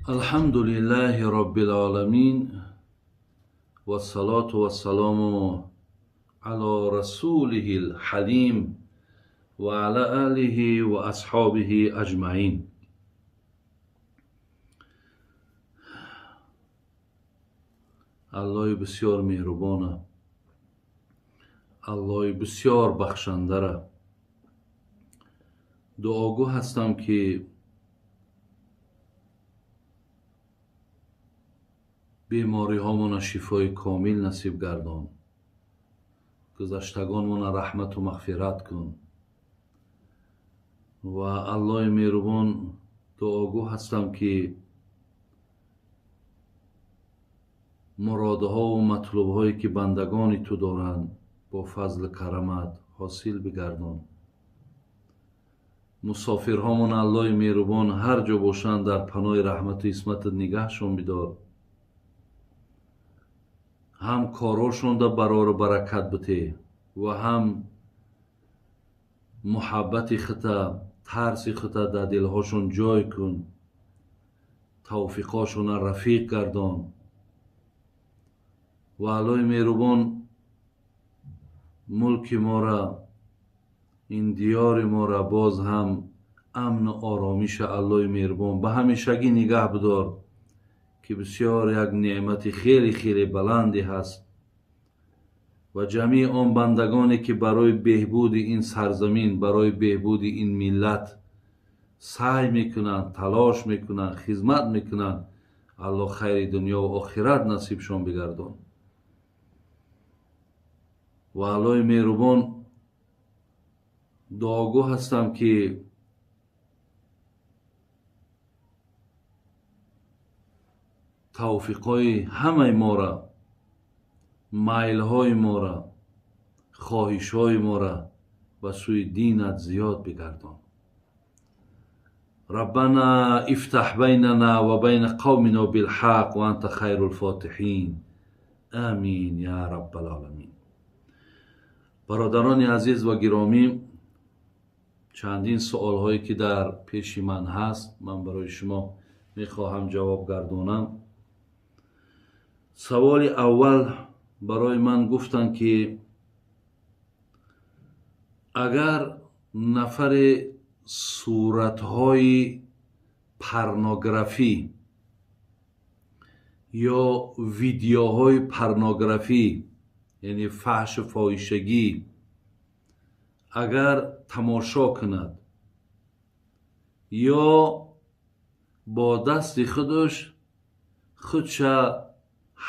الحمد لله رب العالمين والصلاة والسلام على رسوله الحليم وعلى آله وأصحابه أجمعين. Аллоҳи бисёр меҳрубона, Аллоҳи бисёр бахшандара дуогӯ ҳастам, ки бемориҳомона шифои комил насиб гардон, гузаштагонмона раҳмату мағфират кун. Ва Аллоҳи меҳрубон дуогӯ ҳастам, ки муродҳову матлубҳое ки бандагони ту доранд, бо фазлу карамат ҳосил бигардон. Мусофирҳомон Аллоҳи меҳрубон ҳар ҷо бошанд, дар паноҳи раҳмату исматат нигаҳшон бидор, ҳам корҳошонда барору баракат бите ва ҳам муҳаббати хута, тарси хута дар дилҳошон ҷой кун, тавфиқҳошона рафиқ гардон. Ва Аллоҳи меҳрубон мулки мора, ин диёри мора боз ҳам амну оромиша Аллоҳи меҳрубон ба ҳамешагӣ нигаҳ бидор, ки бисёр як неъмати хеле хеле баланде ҳаст. Ва ҷамъи он бандагоне ки барои беҳбуди ин сарзамин, барои беҳбуди ин миллат саъй мекунанд, талош мекунанд, хизмат мекунанд, Аллоҳ хайри дунё ва охират насибшон бигардон. Ва Аллоҳи меҳрубон дуогӯ ҳастам, ки тавфиқҳои ҳамаи мора, майлҳои мора, хоҳишҳои мора ба сӯи динат зиёд бигардон. Раббана ифтаҳ байнана ва байна қавмина билҳақ ва анта хайрул фотиҳин. Амин я раббал оламин. Бародарони азиз ва гиромӣ, чандин суолҳое ки дар пеши ман ҳаст, ман барои шумо мехоҳам ҷавоб гардонам. Саволи аввал барои ман гуфтанд, ки агар нафаре суратҳои порнографӣ ё видеоҳои порнографӣ, яъне фаҳшу фоҳишагӣ, агар тамошо кунад ё бо дасти худаш худша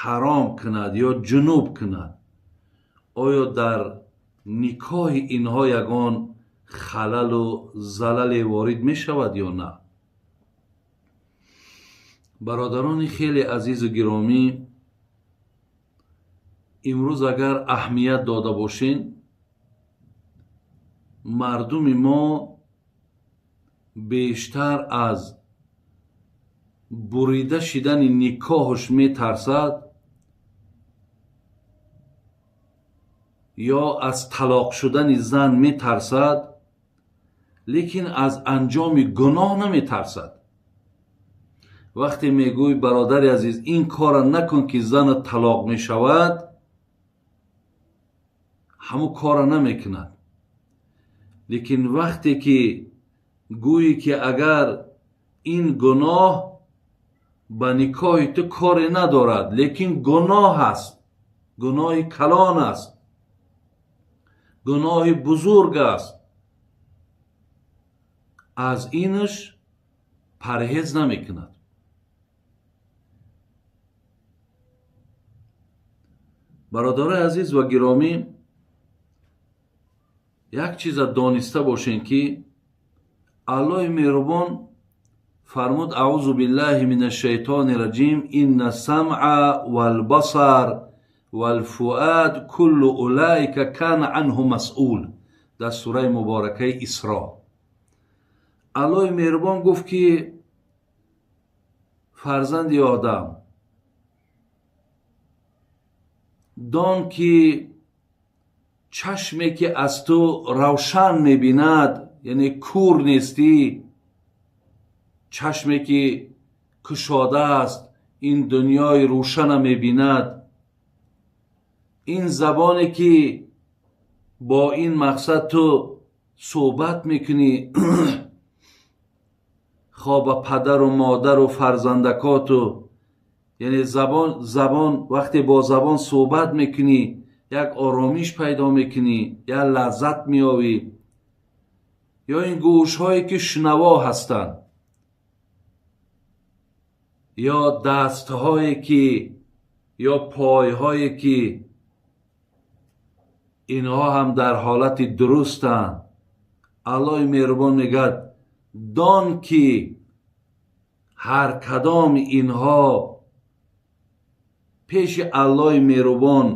ҳаром кунад ё ҷунуб кунад, оё дар никоҳи инҳо ягон халалу залале ворид мешавад ё на? Бародарони хеле азизу гиромӣ, имрӯз агар аҳамият дода бошен, мардуми мо бештар аз бурида шидани никоҳаш метарсад ё аз талоқ шудани зан метарсад, лекин аз анҷоми гуноҳ наметарсад. Вақте мегӯй, бародари азиз, ин корро накун ки занат талоқ мешавад, ҳамун корро намекунад. Лекин вақте ки гӯӣ ки агар ин гуноҳ ба никоҳи ту коре надорад, лекин гуноҳ аст, гуноҳи калон аст, гуноҳи бузург аст, аз инаш парҳез намекунад. Бародарои азиз ва гиромӣ, як чиза дониста бошем, ки Аллоҳи меҳрубон фармуд: аъузу биллаҳи мина шайтони раҷим, инна самъа валбасар валфуад куллу улаика кана анҳу масъул. Дар сураи муборакаи Исро Аллоҳи меҳрубон гуфт, ки фарзанди одам, дон ки чашме ки аз ту равшан мебинад, яъне кур нестӣ, чашме ки кушода аст, ин дунёи рӯшана мебинад, ин забоне ки бо ин мақсад ту суҳбат мекунӣ, хо ба падару модару фарзандакоту, яъне забон вақте бо забон суҳбат мекунӣ, як оромиш пайдо мекунӣ, як лаззат меёбӣ. Ё ин гӯшҳое ки шунаво ҳастанд, ё дастҳое ки, ё пойҳое ки инҳо ҳам дар ҳолати дурустанд. Аллоҳи меҳрубон мегӯяд: дон ки ҳар кадоми инҳо пеши Аллоҳи меҳрубон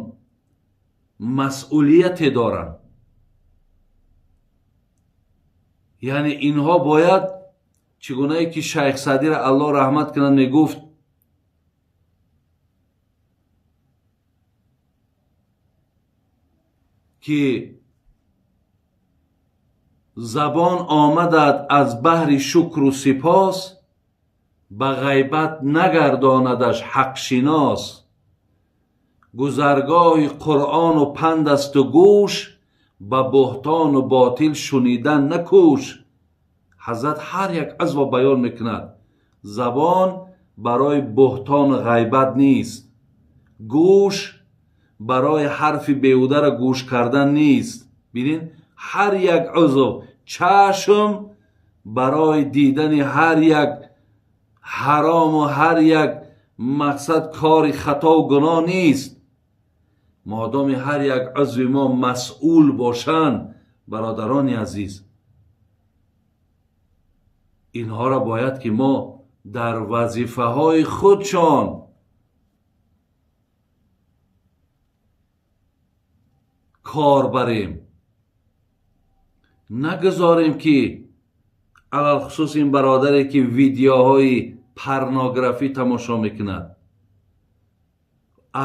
масъулияте доранд. Яъне инҳо бояд, чӣ гунае ки Шайх Саъдиро Аллоҳ раҳмат кунад мегуфт: ки забон омадад аз баҳри шукру сипос, ба ғайбат нагардонадаш ҳақшинос. Гузаргоҳи Қуръону панд асту гӯш, ба буҳтону ботил шунидан накӯш. Ҳазрат ҳар як узво баён мекунад: забон барои буҳтону ғайбат нест, гӯш барои ҳарфи беҳударо гӯш кардан нест. Бинед, ҳар як узв, чашм барои дидани ҳар як ҳарому ҳар як мақсад кори хатову гуноҳ нест. Модоми ҳар як узви мо масъул бошанд, бародарони азиз, инҳоро бояд ки мо дар вазифаҳои худшон кор барем, нагузорем ки алалхусус ин бародаре ки видеоҳои порнографӣ тамошо мекунад,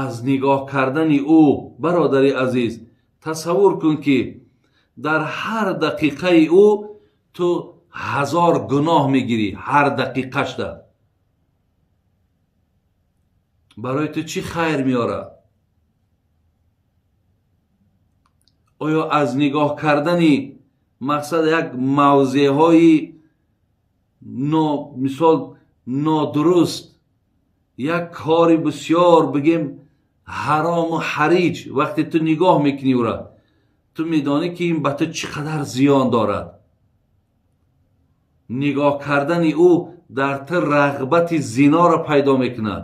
аз нигоҳ кардани ӯ, бародари азиз, тасаввур кун ки дар ҳар дақиқаи ӯ ту 1000 гуноҳ мегирӣ, ҳар дақиқашда. Барои ту чӣ хайр меорад? Оё аз нигоҳ кардани мақсад як мавзеъҳои мисол нодуруст, як кори бисёр бигем ҳарому ҳариҷ, вақте ту нигоҳ мекунӣ ӯра, ту медонӣ ки ин ба ту чӣ қадар зиён дорад. Нигоҳ кардани ӯ дар ту рағбати зиноро пайдо мекунад.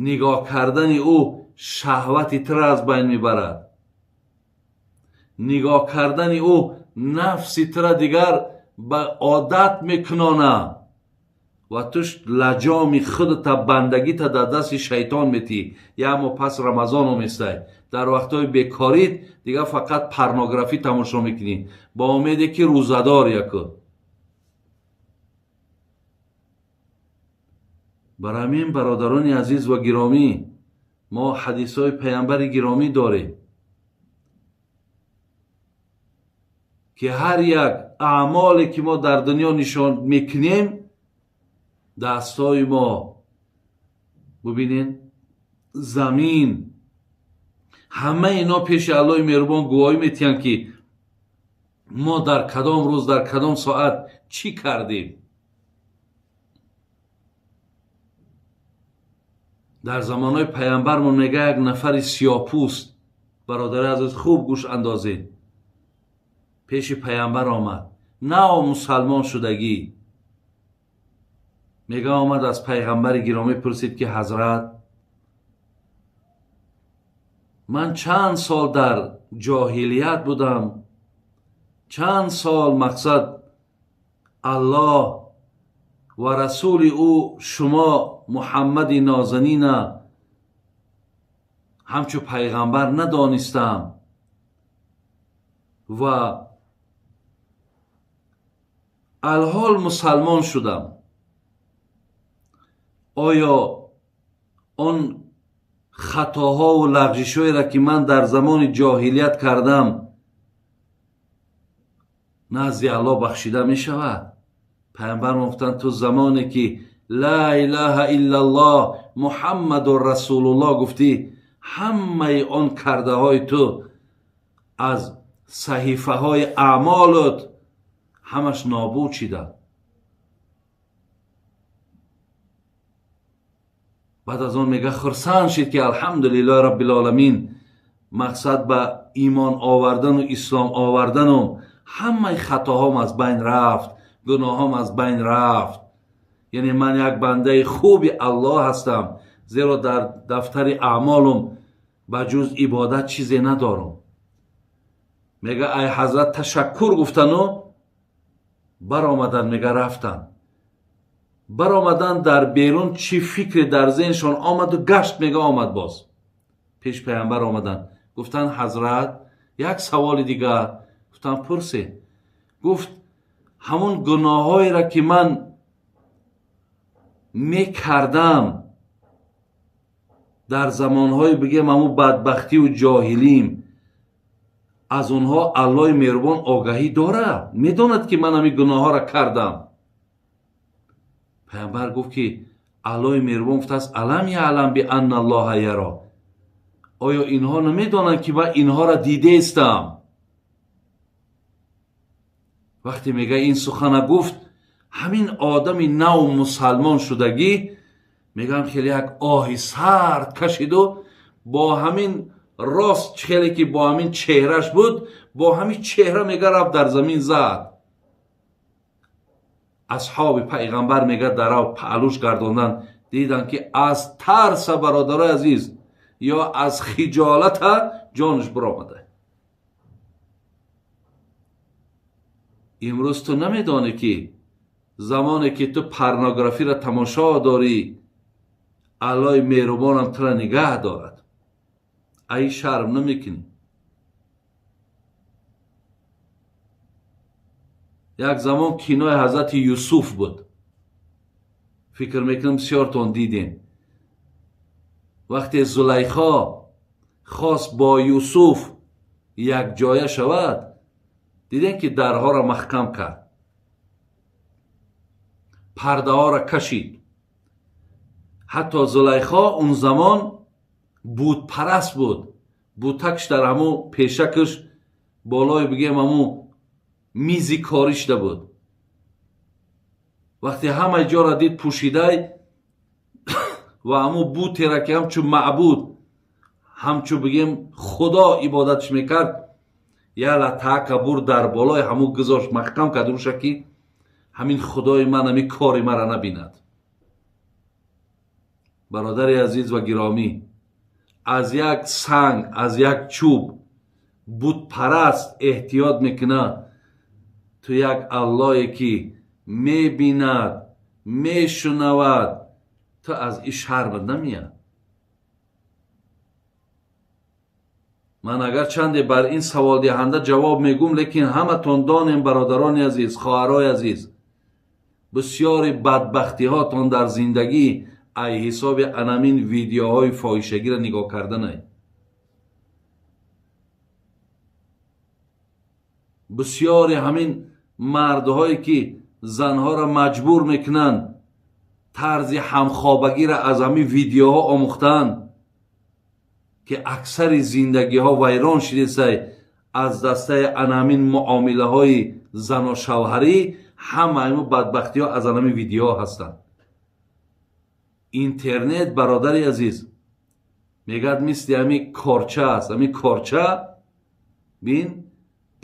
Нигоҳ кардани ӯ шаҳвати туро аз байн мебарад. Нигоҳ кардани ӯ нафси туро дигар ба одат мекунонад ва ту лаҷоми худата, бандагита дар дасти шайтон метиҳӣ. Як моҳ пас Рамазон оместай, дар вақтҳои бекорит дигар фақат порнографӣ тамошо мекунӣ ба умеде ки рӯзадор яку. Бар ҳамин, бародарони азиз ва гиромӣ, мо ҳадисҳои паямбари гиромӣ дорем ки ҳар як аъмоле ки мо дар дунё нишон мекунем, дастҳои мо, бубинед, замин, ҳамаи ино пеши Аллоҳи меҳрубон гувоҳӣ метиҳанд ки мо дар кадом рӯз, дар кадом соат чӣ кардем. Дар замонҳои паямбармон мега як нафари сиёҳпӯст, бародари азиз, хуб гӯш андозед, пеши паямбар омад, нав мусалмон шудагӣ. Мега омад аз пайғамбари гиромӣ пурсид ки ҳазрат, ман чанд сол дар ҷоҳилият будам, чанд сол мақсад Аллоҳ ва расули ӯ шумо Муҳаммади нозанина ҳамчу пайғамбар надонистам ва алҳол мусалмон шудам. Оё он хатоҳову лағжишҳоеро ки ман дар замони ҷоҳилият кардам назди Аллоҳ бахшида мешавад? Пайғамбар гуфтанд, ту замоне ки ла илаҳа иллаллоҳ Муҳаммадур Расулуллоҳ гуфтӣ, ҳамаи он кардаҳои ту аз саҳифаҳои аъмолат ҳамаш нобуд шида. Баъд аз он мега хурсанд шид ки алҳамдулиллоҳи раббил оламин, мақсад ба имон овардану ислом овардану ҳамаи хатоҳом аз байн рафт, гуноҳом аз байн рафт. Яъне ман як бандаи хуби Аллоҳ ҳастам, зеро дар дафтари аъмолум ба ҷуз ибодат чизе надорам. Мега ай ҳазрат ташаккур гуфтану баромадан, мега рафтан. Баромадан дар берун чӣ фикре дар зеҳншон омаду гашт, мега омад боз. Пеш пайғамбар омадан. Гуфтан ҳазрат, як саволи дигар. Гуфтан пурсе. Гуфт ҳамон гуноҳҳоеро ки ман мекардам дар замонҳои бигем ҳамун бадбахтиву ҷоҳилим, аз онҳо Аллоҳи меҳрубон огаҳӣ дорад, медонад ки ман ҳамин гуноҳҳоро кардам. Пайғамбар гуфт ки Аллоҳи меҳрубон гуфтааст алам яълам бианна Аллоҳа яро, оё инҳо намедонанд ки ман инҳоро дидаистам? Вақте мега ин сухана гуфт, ҳамин одами нав мусалмон шудагӣ мегӯям хеле як оҳи сард кашиду бо ҳамин рост хеле ки бо ҳамин чеҳраш буд, бо ҳамин чеҳра мега рафт дар замин зад. Асҳоби пайғамбар мега дарав паҳлӯш гардондан, дидан ки аз тарса бародарои азиз ё аз хиҷолата ҷонаш биромада. Имрӯз ту намедонӣ ки замоне ки ту порнографиро тамошо дорӣ, Аллоҳи меҳрубонам туро нигаҳ дорад. Ай шарм намекунӣ. Як замон кинои ҳазрати Юсуф буд, фикр мекунам бисёртон дидем. Вақте Зулайхо хост бо Юсуф якҷоя шавад, дидем ки дарҳоро маҳкам кард, пардаҳоро кашид. Ҳатто Зулайхо он замон бутпараст буд, бутакш дар ҳамун пешакаш болои бигем ҳамун мизи корӣ шуда буд. Вақте ҳамаи ҷоро дид пӯшидай ва ҳамун бутера ки ҳамчун маъбуд, ҳамчун бигем худо ибодатш мекард, яла таъка бур дар болои ҳамун гузошт, маҳкам кард рӯша ки ҳамин худои ман ҳамин кори мара набинад. Бародари азиз ва гиромӣ, аз як санг, аз як чӯб бутпараст эҳтиёт мекунад. Ту як Аллоҳе ки мебинад, мешунавад, ту аз ин шармат намеяд. Ман агар чанде бар ин саволдиҳанда ҷавоб мегӯм, лекин ҳаматон донем бародарони азиз, хоҳарои азиз, бисёри бадбахтиҳотон дар зиндагӣ ай ҳисоби анамин видеоҳои фоҳишагиро нигоҳ карданай. Бисёри ҳамин мардҳое ки занҳоро маҷбур мекунанд, тарзи ҳамхобагиро аз ҳамин видеоҳо омӯхтаанд ки аксари зиндагиҳо вайрон шидесай аз дастаи анамин муомилаҳои заношавҳарӣ. Ҳама ҳамин бадбахтиҳо аз анамин видеоҳо ҳастанд. Интернет бародари азиз мегӯяд мисли ҳамин корча аст. Ҳамин корча бин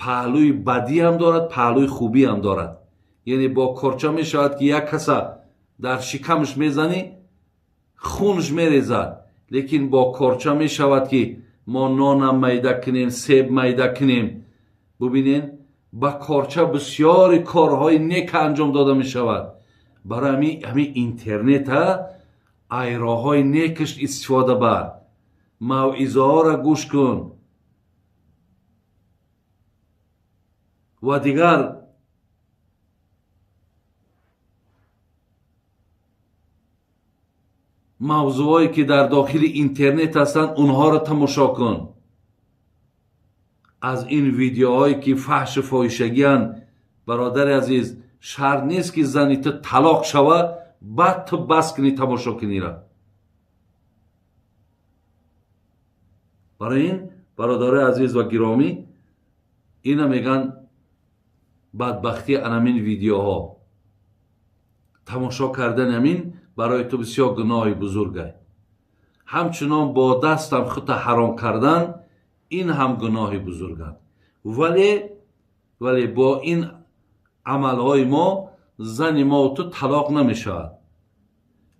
паҳлӯи бадиам дорад, паҳлӯи хубиам дорад. Яъне бо корча мешавад ки як каса дар шикамаш мезанӣ, хунаш мерезад, лекин бо корча мешавад ки мо нонам майда кунем, себ майда кунем. Бубинен, ба корча бисёри корҳои нека анҷом дода мешавад. Барои ҳамин интернета айроҳои некаш истифода бар, мавъизаҳоро гӯш кун ва дигар мавзӯъҳое ки дар дохили интернет ҳастанд, онҳоро тамошо кун. Аз ин видеоҳое ки фаҳшу фоҳишагианд, бародари азиз, Шарт нест ки зани ту талоқ шава, баъд ту бас кунӣ тамошо кунира. Барои ин бародарои азиз ва гиромӣ, ина меган бадбахтии анамин видеоҳо. Тамошо кардани амин барои ту бисёр гуноҳи бузургай. Ҳамчунон бо дастам худта ҳаром кардан ин ҳам гуноҳи бузурганд. Вале бо ин амалҳои мо зани мо ту талоқ намешавад.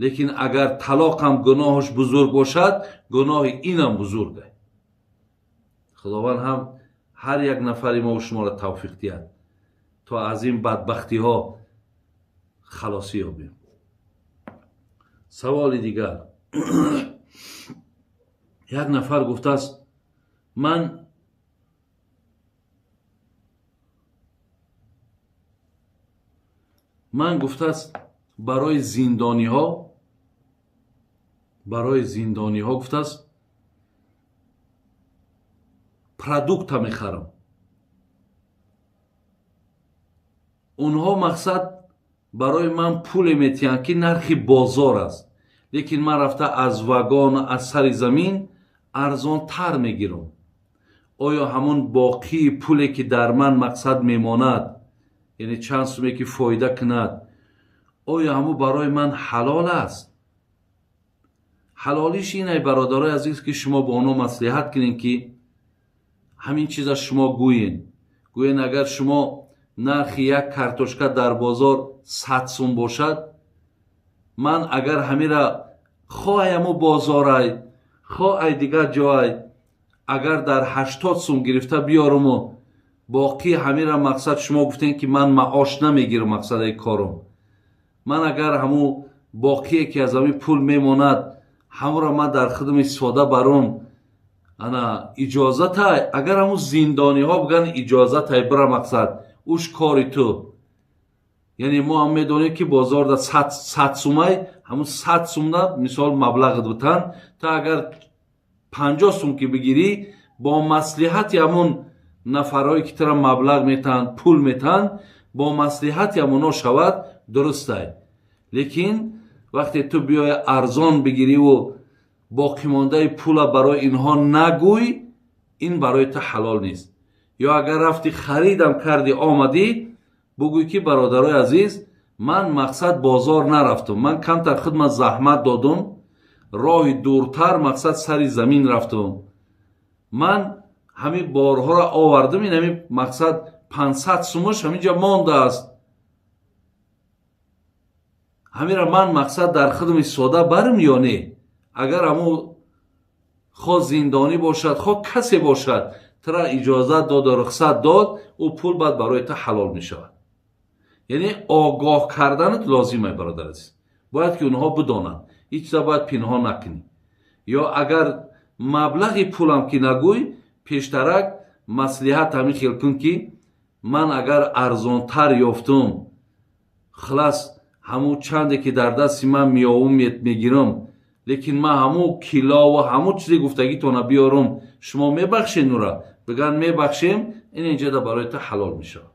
Лекин агар талоқ ҳам гуноҳаш бузург бошад, гуноҳи инам бузургай. Худованд ҳам ҳар як нафари мо шуморо тавфиқ диҳад то аз ин бадбахтиҳо халосӣ ёбем. Саволи дигар. Як нафар гуфтааст, ман гуфтааст барои зиндониҳо гуфтааст продукта мехарам. Онҳо мақсад барои ман пуле метиҳанд ки нархи бозор аст, лекин ман рафта аз вагон аз сари замин арзонтар мегирам. Оё ҳамон боқии пуле ки дар ман мақсад мемонад, яъне чанд суме ки фоида кунад, оё ҳамон барои ман ҳалол аст? Ҳалолиш инай бародарои азиз ки шумо бо онҳо маслиҳат кунед ки ҳамин чиза шумо гӯен. Гӯен агар шумо нархи як картошка дар бозор 100 сум бошад, ман агар ҳамира хоҳ ҳаму бозорай, хоҳ ай дигар ҷой, агар дар 80 сум гирифта биёруму боқӣ ҳамира мақсад шумо гуфтем ки ман маош намегирам мақсадаи корум. Ман агар ҳаму боқие ки аз ҳамин пул мемонад, ҳамуро ман дар худам истифода барум, ана иҷозатай. Агар ҳаму зиндониҳо бигӯянд иҷозатай бира мақсад, уш кори ту. Яъне мо ҳам медонем ки бозорда 100 сумай, ҳамун 100 сумна мисол маблағат бутан, та агар 50 сум ки бигирӣ, бо маслиҳати ҳамун нафарҳое ки тура маблағ метаҳанд, пул метаҳанд, бо маслиҳати ҳамуно шавад, дурустай. Лекин вақте ту биёй арзон бигириву боқимондаи пула барои инҳо нагӯй, ин барои ту ҳалол нест. Ё агар рафти харидам карди омадӣ, бугӯй ки бародарои азиз, ман мақсад бозор нарафтум, ман камтар худмат заҳмат додум, роҳи дуртар мақсад сари замин рафтум, ман ҳамин борҳоро овардум, ин ҳамин мақсад 500 сумаш ҳаминҷа мондааст, ҳамира ман мақсад дар худам истифода барм ё не? Агар ҳамун хо зиндонӣ бошад, хо касе бошад, тура иҷозат доду рухсат дод, ӯ пул баъд барои ту ҳалол мешавад. Яъне огоҳ карданат лозим ай бародар азиз. Бояд ки онҳо бидонанд, ҳеҷ чиза бояд пинҳон накунӣ. Ё агар маблағи пулам ки нагӯй, пештарак маслиҳат ҳамин хел кун ки ман агар арзонтар ёфтум, хилас ҳамун чанде ки дар дасти ман меовум мегирам, лекин ман ҳамун килову ҳамун чизе гуфтагитона биёрум, шумо мебахшед нура? Бигӯянд мебахшем, ин инҷода барои ту ҳалол мешавад.